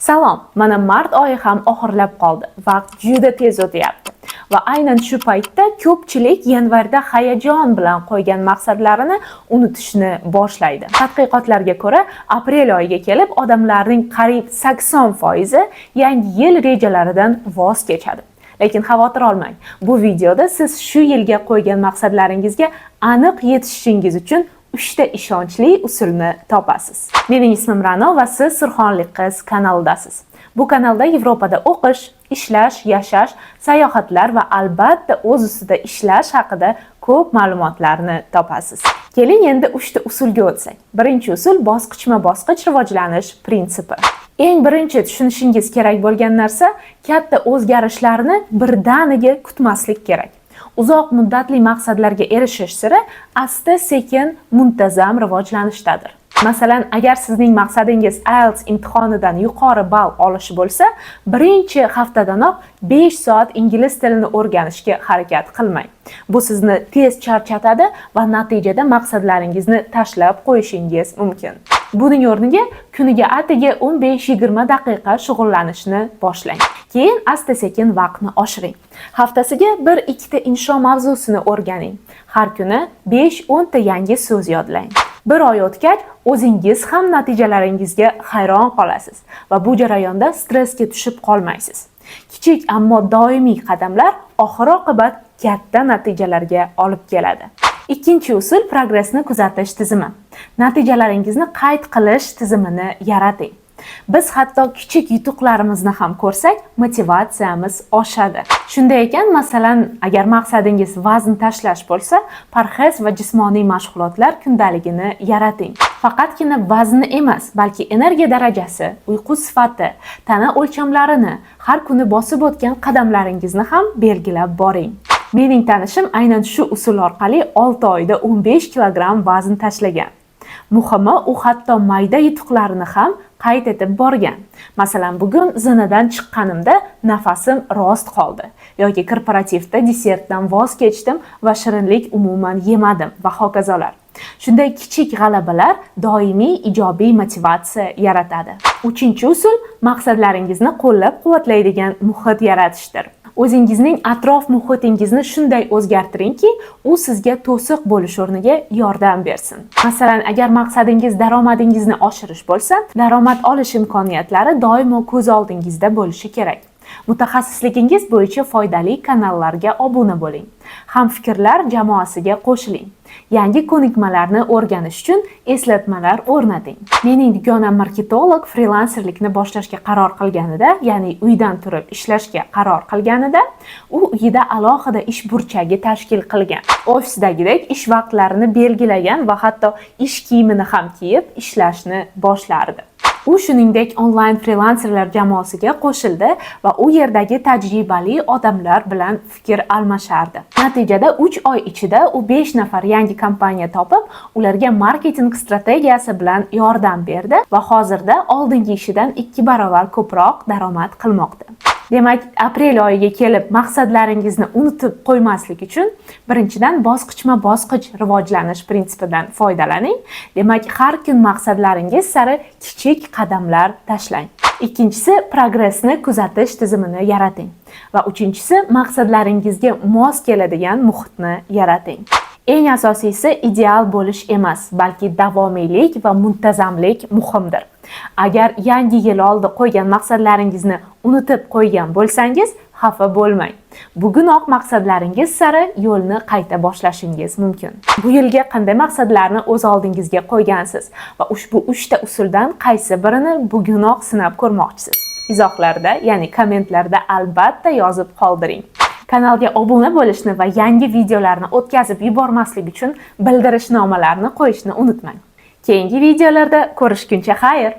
Salom, mana mart oyi ham oxirlab qoldi. Vaqt juda tez o'tyapti. Va aynan shu paytda ko'pchilik yanvarda hayajon bilan qo'ygan maqsadlarini unutishni boshlaydi. Tadqiqotlarga ko'ra, aprel oyiga kelib odamlarning qariyb 80% yangi yil rejalaridan voz kechadi. Lekin xavotir olmang. Bu videoda siz shu yilga qo'ygan maqsadlaringizga aniq yetishishingiz uchun uchta ishonchli usulni topasiz. Mening ismim Ra'no va siz Surxonlik qiz kanalidasiz. Bu kanalda Yevropada o'qish, ishlash, yashash, sayohatlar va albatta o'z ustida ishlash haqida ko'p ma'lumotlarni topasiz. Keling, endi uchta usulga o'tsak. Birinchi usul: bosqichma-bosqich rivojlanish prinsipi. Eng birinchi tushunishingiz kerak bo'lgan narsa: katta o'zgarishlarni birdaniga kutmaslik kerak. Uzoq muddatli maqsadlarga erishish siri asta-sekin, muntazam rivojlanishdadir. Masalan, agar sizning maqsadingiz IELTS imtihonidan yuqori ball olish bo'lsa, birinchi haftadanoq 5 soat ingliz tilini o'rganishga harakat qilmang. Bu sizni tez charchatadi va natijada maqsadlaringizni tashlab qo'yishingiz mumkin. Buning o'rniga kuniga atigi 15-20 daqiqa shug'ullanishni boshlang. Keyin asta-sekin vaqtni oshiring. Haftasiga bir-ikkita insho mavzusini o'rganing. Har kuni 5-10 ta yangi so'z yodlang. Bir oy o'tgach, o'zingiz ham natijalaringizga hayron qolasiz va bu jarayonda stressga tushib qolmaysiz. Kichik, ammo doimiy qadamlar oxir-oqibat katta natijalarga olib keladi. Ikkinchi usul: progressni kuzatish tizimi. Natijalaringizni qayd qilish tizimini yarating. Biz hatto kichik yutuqlarimizni ham ko'rsak, motivatsiyamiz oshadi. Shunday ekan, masalan, agar maqsadingiz vazn tashlash bo'lsa, parhez va jismoniy mashg'ulotlar kundaligini yarating. Faqatgina vazni emas, balki energiya darajasi, uyqu sifati, tana o'lchamlarini, har kuni bosib o'tgan qadamlaringizni ham belgilab boring. Mening tanishim aynan shu usul orqali 6 oyda 15 kilogramm vazn tashlagan. Muhimi, u hatto mayda yutuqlarini ham qayd etib borgan. Masalan, "Bugun zinadan chiqqanimda nafasim rost qoldi" yoki "Korporativda desertdan voz kechdim va shirinlik umuman yemadim" va hokazolar. Shunday kichik g'alabalar doimiy ijobiy motivatsiya yaratadi. Uchinchi usul: maqsadlaringizni qo'llab-quvvatlaydigan muhit yaratishdir. O'zingizning atrof muhitingizni shunday o'zgartiringki, u sizga to'siq bo'lish o'rniga yordam bersin. Masalan, agar maqsadingiz daromadingizni oshirish bo'lsa, daromad olish imkoniyatlari doimo ko'z oldingizda bo'lishi kerak. Mutaxassisligingiz bo'yicha foydali kanallarga obuna bo'ling. Hamfikrlar jamoasiga qo'shiling. Yangi ko'nikmalarni o'rganish uchun eslatmalar o'rnating. Mening dugonam marketolog frilanserlikni boshlashga qaror qilganida, ya'ni uydan turib ishlashga qaror qilganida, u uyida alohida ish burchagi tashkil qilgan. Ofisdagidek ish vaqtlarini belgilagan va hatto ish kiyimini ham kiyib ishlashni boshlardi. U shuningdek onlayn frilanserlar jamoasiga qo'shildi va u yerdagi tajribali odamlar bilan fikr almashardi. Natijada 3 oy ichida u 5 nafar yangi kompaniya topib, ularga marketing strategiyasi bilan yordam berdi va hozirda oldingi ishidan 2 barobar ko'proq daromad qilmoqda. Demak, aprel oyiga kelib maqsadlaringizni unutib qo'ymaslik uchun birinchidan bosqichma-bosqich rivojlanish prinsipidan foydalaning. Demak, har kun maqsadlaringiz sari kichik qadamlar tashlang. Ikkinchisi, progressni kuzatish tizimini yarating. Va uchinchisi, maqsadlaringizga mos keladigan muhitni yarating. Eng asosiysi, ideal bo'lish emas, balki davomiylik va muntazamlik muhimdir. Agar yangi yil oldi qo'ygan maqsadlaringizni unutib qo'ygan bo'lsangiz, xafa bo'lmang. Bugunoq maqsadlaringiz sari yo'lni qayta boshlashingiz mumkin. Bu yilga qanday maqsadlarni o'z oldingizga qo'ygansiz va ushbu uchta usuldan qaysi birini bugunoq sinab ko'rmoqchisiz? Izohlarda, ya'ni kommentlarda albatta yozib qoldiring. Kanalga obuna bo'lishni va yangi videolarni o'tkazib yubormaslik uchun bildirishnomalarni qo'yishni unutmang. Keyingi videolarda ko'rishguncha xayr.